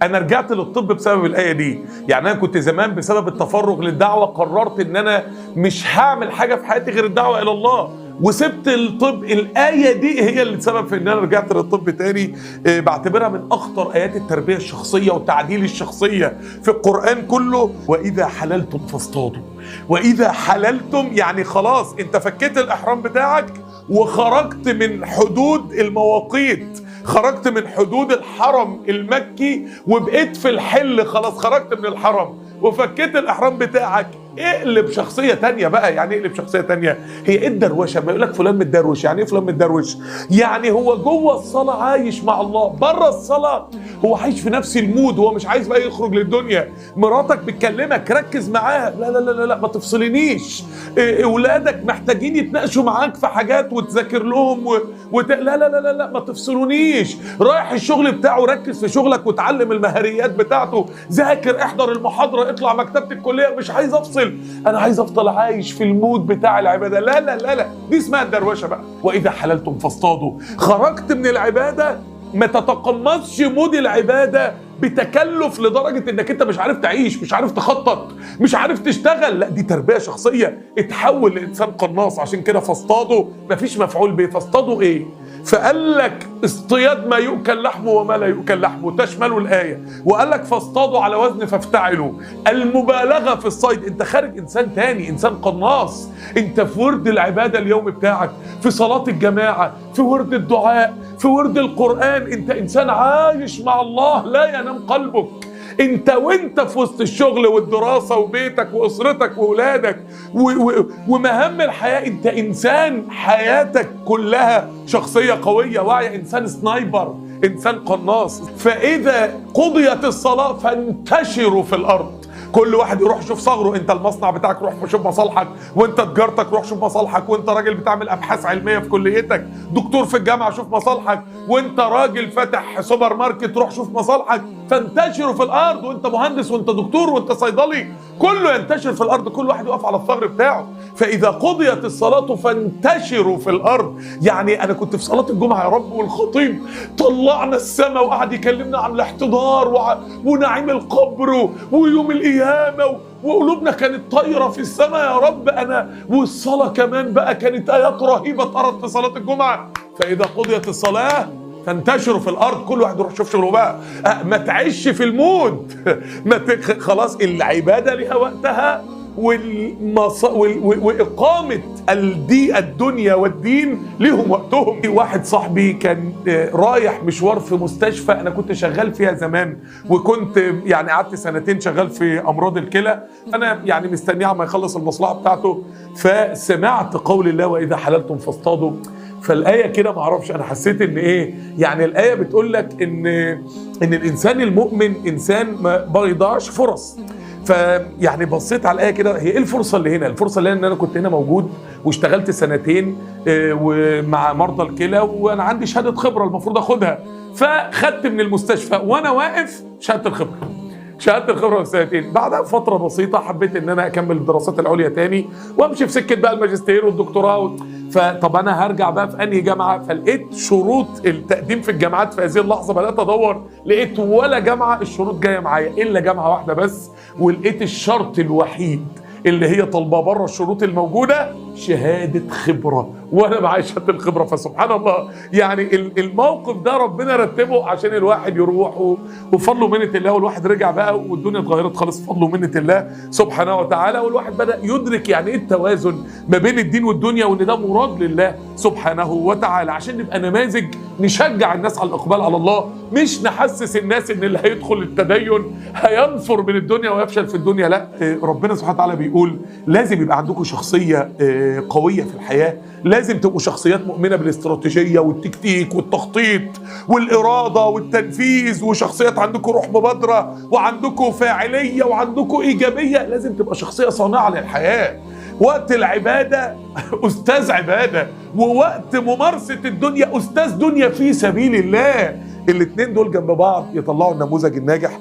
انا رجعت للطب بسبب الايه دي. يعني انا كنت زمان بسبب التفرغ للدعوة قررت ان انا مش هعمل حاجة في حياتي غير الدعوة الى الله، وسبت الطب. الايه دي هي اللي سبب في ان انا رجعت للطب تاني. بعتبرها من اخطر ايات التربية الشخصية وتعديل الشخصية في القران كله. واذا حللتم فاصطادوا. واذا حللتم يعني خلاص انت فكيت الاحرام بتاعك وخرجت من حدود المواقيت، خرجت من حدود الحرم المكي وبقيت في الحل، خلاص خرجت من الحرم وفكيت الاحرام بتاعك. اقلب شخصية تانية بقى. يعني اقلب شخصية تانية. هي ايه الدروشه؟ ما يقول لك فلان متدروش. يعني ايه فلان متدروش؟ يعني هو جوه الصلاة عايش مع الله، بره الصلاة هو عايش في نفس ال mood، هو مش عايز بقى يخرج للدنيا. مراتك بتكلمك ركز معاها، لا لا لا لا ما تفصلنيش. اولادك محتاجين يتناقشوا معاك في حاجات وتذاكر لهم لا لا لا لا ما تفصلونيش. رايح الشغل بتاعه ركز في شغلك وتعلم المهاريات بتاعته، ذاكر، احضر المحاضرة، اطلع مكتبه الكلية. مش عايز افصل، انا عايز افضل عايش في ال mood بتاع العبادة. لا لا لا لا، دي اسمها الدروشه بقى. واذا حللتم فاصطادوا. خرجت من العبادة، ما تتقمصش mood العبادة بتكلف لدرجة انك انت مش عارف تعيش، مش عارف تخطط، مش عارف تشتغل. لا، دي تربيه شخصية. اتحول لانسان قناص. عشان كده فاصطادوا مفيش مفعول به. فاصطادوا ايه؟ فقال لك اصطياد ما يؤكل لحمه وما لا يؤكل لحمه، تشمله الآية. وقال لك فاصطادوا على وزن فافتعلوا، المبالغة في الصيد. انت خارج انسان تاني، انسان قناص. انت في ورد العبادة اليومي بتاعك، في صلاة الجماعة، في ورد الدعاء، في ورد القرآن، انت انسان عايش مع الله لا ينام قلبك. انت وانت في وسط الشغل والدراسة وبيتك واسرتك واولادك ومهام الحياة، انت انسان حياتك كلها شخصية قوية واعية، انسان sniper، انسان قناص. فاذا قضيت الصلاة فانتشروا في الارض. كل واحد يروح يشوف ثغره. انت المصنع بتاعك روح شوف مصالحك، وانت تجارتك روح شوف مصالحك، وانت راجل بتعمل ابحاث علمية في كليتك، دكتور في الجامعة شوف مصالحك، وانت راجل فاتح سوبر ماركت روح شوف مصالحك. فانتشروا في الارض. وانت مهندس وانت دكتور وانت صيدلي، كله ينتشر في الارض، كل واحد يقف على الثغر بتاعه. فاذا قضيت الصلاة فانتشروا في الارض. يعني انا كنت في صلاة الجمعة يا رب، والخطيب طلعنا السماء وقعد يكلمنا عن الاحتضار ونعيم القبر ويوم القيامة، وقلوبنا كانت طايره في السماء يا رب. انا والصلاة كمان بقى كانت ايات رهيبة اتقرت في صلاة الجمعة. فاذا قضيت الصلاة فانتشروا في الارض، كل واحد يروح يشوف شغله بقى. ما تعيش في ال mood. ما خلاص العبادة لها وقتها، واقامه الدنيا والدين لهم وقتهم. واحد صاحبي كان رايح مشوار في مستشفى انا كنت شغال فيها زمان، وكنت يعني قعدت سنتين شغال في امراض الكلى. انا يعني مستنيه عما يخلص المصلحة بتاعته. فسمعت قول الله واذا حللتم فاصطادوا. فالاية كده ما اعرفش، انا حسيت ان ايه، يعني الايه بتقول لك ان الانسان المؤمن انسان ما بيضيعش فرص. فيعني بصيت على الايه كده، هي ايه الفرصة اللي هنا؟ الفرصة اللي هنا ان انا كنت هنا موجود واشتغلت سنتين ومع مرضى الكلى، وانا عندي شهادة خبره المفروض اخدها. فخدت من المستشفى وانا واقف شهادة الخبرة، شهادة الخبرة من سنتين. بعدها بفترة بسيطة حبيت ان انا اكمل الدراسات العليا تاني وامشي في سكة بقى الماجستير والدكتوراه. فطب انا هرجع بقى في انهي جامعه؟ فلقيت شروط التقديم في الجامعات في هذه اللحظة، بدات ادور لقيت ولا جامعه الشروط جاية معايا الا جامعه واحدة بس، ولقيت الشرط الوحيد اللي هي طالباه بره الشروط الموجودة شهادة خبره، وانا معايا شهادة الخبرة. فسبحان الله، يعني الموقف ده ربنا رتبه عشان الواحد يروح، وفضله ومنه الله. والواحد رجع بقى والدنيا اتغيرت خالص بفضله ومنه الله سبحانه وتعالى. والواحد بدا يدرك يعني ايه التوازن ما بين الدين والدنيا، وان ده مراد لله سبحانه وتعالى، عشان نبقى نماذج نشجع الناس على الاقبال على الله، مش نحسس الناس ان اللي هيدخل التدين هينفر من الدنيا ويفشل في الدنيا. لا، ربنا سبحانه وتعالى بيقول لازم يبقى عندكم شخصية قوية في الحياة، لازم تبقوا شخصيات مؤمنة بالاستراتيجيه والتكتيك والتخطيط والارادة والتنفيذ، وشخصيات عندكم روح مبادرة وعندكم فاعلية وعندكم ايجابية. لازم تبقى شخصية صانعه للحياة. وقت العبادة استاذ عباده، ووقت ممارسة الدنيا استاذ دنيا في سبيل الله. الاثنين دول جنب بعض يطلعوا النموذج الناجح.